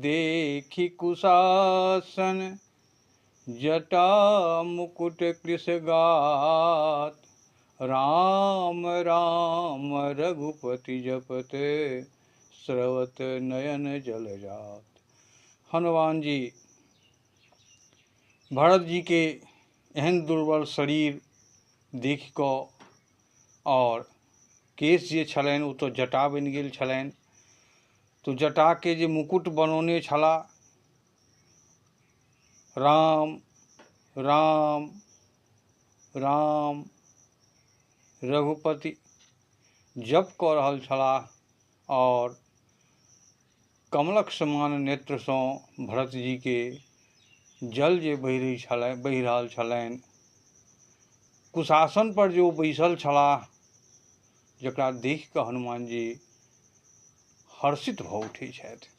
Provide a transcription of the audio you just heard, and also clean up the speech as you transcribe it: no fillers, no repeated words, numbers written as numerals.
देखि कुशासन जटा मुकुट कृष गात, राम राम रघुपति जपते स्रवत नयन जल जात। हनुमान जी भरत जीके एहन दुर्बल शरीर देखि कऽ आओर केश जे छलनि ओ तऽ जटा बनि गेल छलनि, तऽ जटाके जे मुकुट बनौने छलाह, राम राम राम रघुपति जप कऽ रहल छलाह आओर कमलक समान नेत्रसँ भरत जीके जल जे बहि रहै छलै बहि रहल छलनि, कुशासन पर जे ओ बैसल छलाह, जकरा देखि कऽ हनुमान जी हर्षित भऽ उठै छथि।